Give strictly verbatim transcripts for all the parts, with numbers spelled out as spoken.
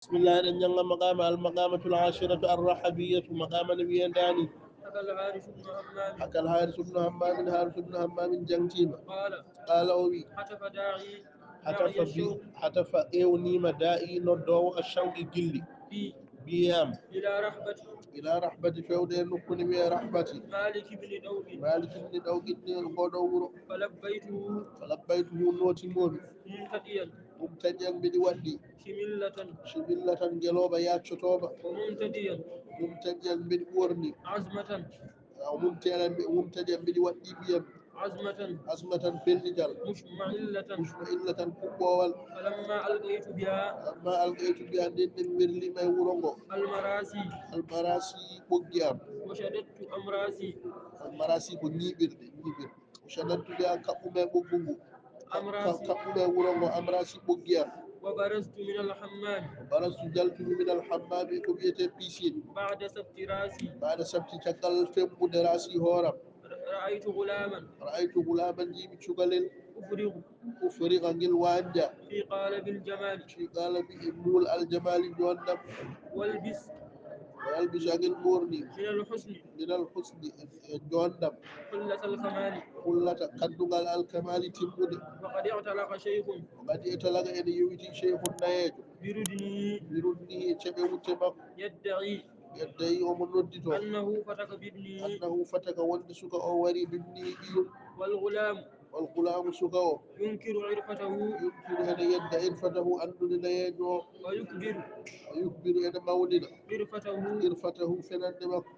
بسم الله. Eɗen jannga maqama, al maqamatul ashiratu ar rahabiyatu, maqama ne wiye ndani. حكى الحارث بن همام. حكى الحارث بن همام, Haaris ibn Hammaam jaŋtiima. قال. Qaala o wi. هتف داعي. Hatafa bi, hatafa ewniima daa'i noddoowo, ashawqi gilli. بي. Bi am. إلى رحبتي. Ila rahbati, fewde e nokku ne wiye rahbati. مالك بن دوء. Maalik ibn Dawqi ne ngoɗo wuro. فلبيته. Falabbaytuhu, nootimomi. ممتديا. Mumtadiyan, mbiɗi waɗɗi. شملة. Shimillatan, ngelooba yaccotooba. وممتديا. Mumtadiyan, mbiɗi ɓorni. عزمة. Aw mumtadiyan, mumtadiyan, mbiɗi waɗɗi biyam. عزمة. Azmatan, pellital. مشمئلة. Mushma'illatan, kuɓɓoowal. فلما ألقيت بها. Lamma alqaytu biha, nden nden wirlima e wuro ngo. المراسي. Almarasi, ɓoggi am. وشددت أمراسي. Almarasi ko ñiiɓirde, ñiiɓirde. Shaddadtu biha, kaɓɓumi e ɓoggu ngu. أمراسي. Kaɓɓumi e wuro ngo, amrasi, ɓoggi am. وبرزت من الحمام. Barastu, jaltumi, min al hammami, ko wiyete piscine. بعد سبت رأسي. Baada sabti, caggal fembude rasi hooram. رأيت غلاما. Ra'aytu gulaman, njiimi cukalel. أفرغ. Ufriqa, ngel wanja. في قالب الجمال. Fi qalabi, e muul aljamali, njonɗam. والبس. Walbisa, ngel ɓorni. من الحسن. Min al husni, e, e njonɗam. حلة الكمال. Hullata, kaddungal alkamali timmude. وقد اعتلق شيخ. Kadi e talaga ene yowiti sheykhun nayeejo. بركنه. Birudni, e ceɓe wutte makko. يدعي. Yeddayi, omo noddito. أنه فتك بابنه. Annahu fataka, wonde suka o wari, bibni, ɓiyum. والغلام. Wal gulaamu, suka o. ينكر عرفته. Yunkiru, ene yedda, irfatahu, anndude nayeejo o. ويكبر. Wa yukbiru, ene mawnina. عرفته. Irfatahu, fenande makko.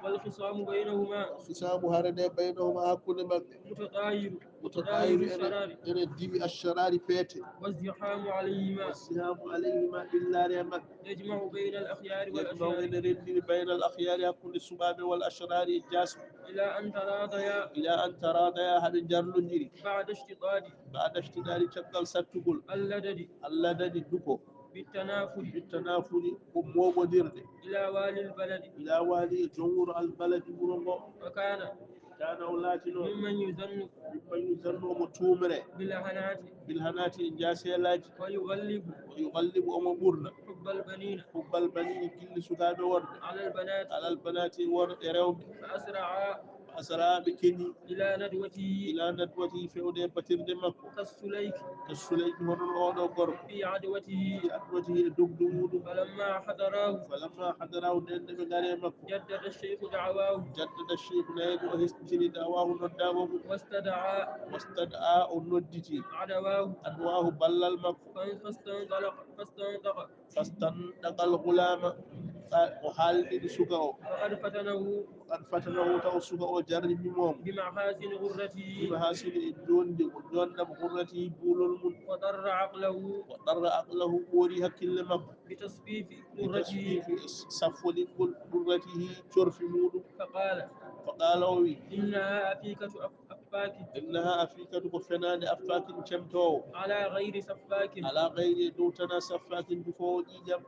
والخصام بينهما. Khisaamu, harande, baynahuma, hakkunde maɓɓe. متطاير. Mutatayiru, ene, ene diwi, asharari, peete. والزحام عليهما. Wassihaamu alayhima, ɓillaare e maɓɓe. يجمع بين الأخيار. Yajma'u, والأشرار. Ene renndini, baynal akhyaari, hakkunde suɓaaɓe, wal ashrari, e jaasɓe. إلى أن تراضيا. Ila an taradaya, haa ɓe njarlondiri. بعد اشتداد. Baada ishtidaadi, caggal sattugol. اللدد. Alladadi, duko. بالتنافر. Bittanafuri, ko mooɓondirde. إلى والي البلد. Ila wali, e jom wuro, albaladi, wuro ngo. وكان. Kana, o laatino. ممن يظن. Mimman yuzannu, omo tuumre. بالهنات. Bilhanaati, e njaaseelaaji. ويغلب. Wa yughallibu, omo ɓurna. حب البنين. Hubbal banini, gilli sukaaɓe worɓe. على البنات. Alal banaati, worɓe rewɓe. فأسرعا. Asra, ɓe keñi. إلى ندوته. Ila nadwati, fewde e batirde makko. كالسليك. Ka suleyki, hono no oɗo gorko. في عدوته. Fi adwatihi, e dogdu muɗum. فلما حضراه. Falamma hadarahu, nden nde ɓe ngari e makko. جدد الشيخ دعواه. Jaddada sheikh nayeejo o hesɗitini da'wahu, noddaango mum. واستدعى. Wastad'a, o nodditi. عدواه. Adwahu, ballal makko. فاستنطلق، فاستنطق. Fastandaqal ghulama, o haalɗini suka o. وقد فتنه. Qad fatanahu, taw suka o jarribi mo. بمحاسن غرته. Bimahasini, e jonde, jondam, ghurratihi, buulol mum. وضر عقله. Wa darra aqlahu, ɓoori hakkille makko. بتصفيف غرته. Bitasfifi, saffolingol, ghurratihi, corfi muɗum. فقال. Faqala, o wi. إنها أفيكة أف-، أفاك. Innaha afikatu, ko fenaande, affaakin, cemtoowo. على غير سفاك. Ala gayri, e dow tanaa, saffaakin, dufoowo ƴiiƴam.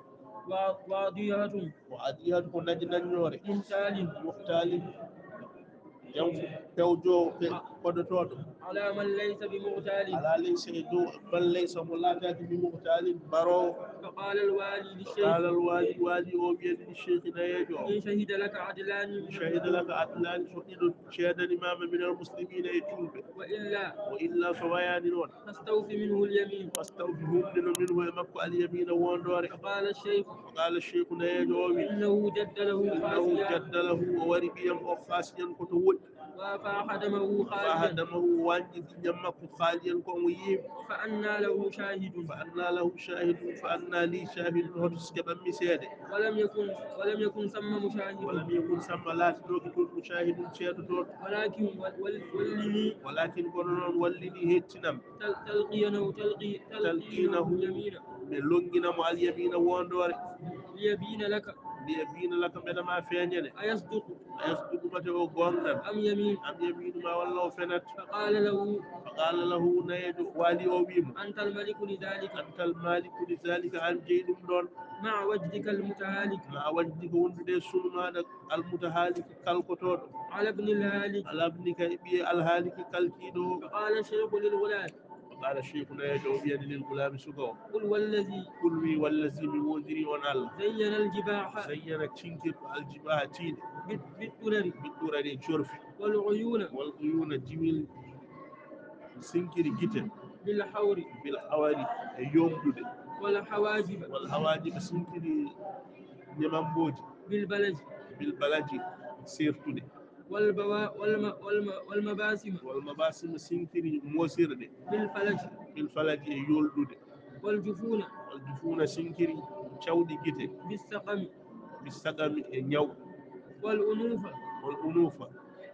و-، واضحة. Wa adihatu, ko naji nanñoore. مختال. Muhtaalin, jam pewjoowo, pe-, koɗotooɗo. على من ليس بمغتال. Ala laysa, e dow man laysa, mo laataaki, bi muhtaalin, baroowo. فقال الوالي للشيخ. Qala al wali, wali o wi'ani li sheikh nayeejo o. إن شهد لك عدلان من. Shahida laka adlani, so ɗiɗo ceedani ma, min al muslimina, e julɓe. وإلا. Wa illa, so wayaani noon. فاستوف منه اليمين. Fastawfi, humnino, minhu, e makko, al yamina, wondoore. فقال الشيخ. Qala sheikh nayeejo o wi. إنه جد له. Innahu خاسيا. Jadda lahu, o wari ɓiyam o khasiyan, ko to woɗɗi. وأفاح دمه خاليا. Afaha damahu, wañƴi ƴiiƴam makko, khaliyan, ko omo yiimi. فأنى له شاهد. Fa anna lahu shahidun, fa anna li shahidun, hoto si keɓanmi seede. ولم يكن، ولم يكن ثم مشاهد. Walam yakun samma, laatinooki toon, mushahidun, ceedotooɗo. ولكن ول-، ول-، ولني. Walakin, kono noon, wallini, hettinam. تل-، تلقينه، تلقي-، تلقينه. تلقينه اليمين. Mi lonngina mo al yamina, wondoore. ليبين لك. Liyabina laka, mbela ma feeñane. أيصدق. Ayasduqu, mate o goongan. أم يمين. Am yaminu ma, walla o fenat. فقال له. Faqala lahu, nayeejo, wali o wi mo. أنت الملك لذلك. Antal maliku li zalika, an jeyi ɗum ɗoon. مع وجدك المتهالك. Ma wajdika, wondude e sunu maaɗa, al mutahalik, kalkotooɗo. على ابن الهالك. Ala ibnika, e ɓiye al haaliki, kalkiiɗo o. فقال الشيخ للغلام. Qala cheikhuna, yo jom wiyani lil gulami suka o. قل والذي Kul wi wallazi mi wondiri on Allah. زين الجباح Zayyana cinkirɗo aljibaha tiiɗe. بال- بالدرر Biɗɗurari e corfi. والعيون Wal uyuna jiwil sinkiri gite. بالحور Bil hawari e yomɗude. والحواجب Wal hawajiba sinkiri nemamboji. بالبلج Bil balaji sertude. والبوا والم والم والمباسم Wal mabasima sinkiri mosirɗe. بالفلج Bil falaji e yolɗude. والجفون Wal jufuna sinkiri cawɗi gite. بالسقم Bi sagami e ñaw. والأنوف Wal unufa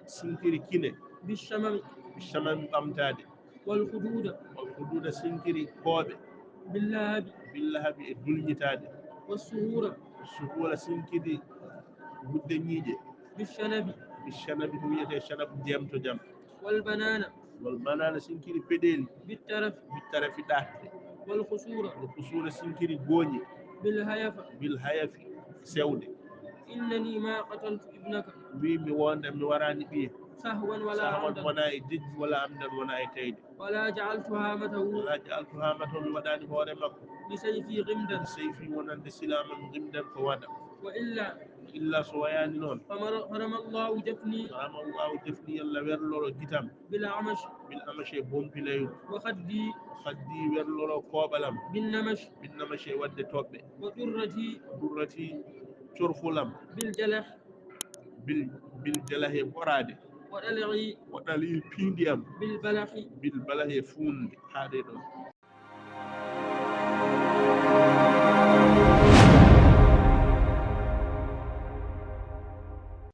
sinkiri kine. بالشمم Bi samami ɓamtaade. والخدود Wal hududa sinkiri kooɓe. باللهب Billahabi e dulñitaade. والسهور Suhula sinkiri wudde ñiiƴe. بالشنب Bi sanabi ko wiyetee sanabu jemto jam. والبنان Wal banana sinkiri peɗeeli. بالترف Bi tarafi ɗaatde. والخسور Wal kusura sinkiri gooñi. بالهيف Bil hayafi sewde. إنني ما قتلت ابنك Wi mi wonda mi waraani ɓiye. سهوا ولا Sahwan عمدا wona e jejji wala amdan wona e tayde. ولا جعلت هامته Wala jaaltu hamatahu mi waɗaani hoore makko. بسيفي غمدا Seyfi wonande silamam gimdan ko waɗa. وإلا Illa so wayaani noon. فمر- فرمى الله جفني Rama Allahu jefni Yalla werloro gitam. بالأعمش Bil amache bompilayru. وخدي Haddi werloro kooɓalam. بالنمش Bin namache wadde toɓɓe. ودرتي Durrati corfulam. بالجلح Bil bil jalahe ɓoraade. وضلعي Waɗali piindi am. بالبلح Bil balahe fuunde. Haa ɗe ɗon.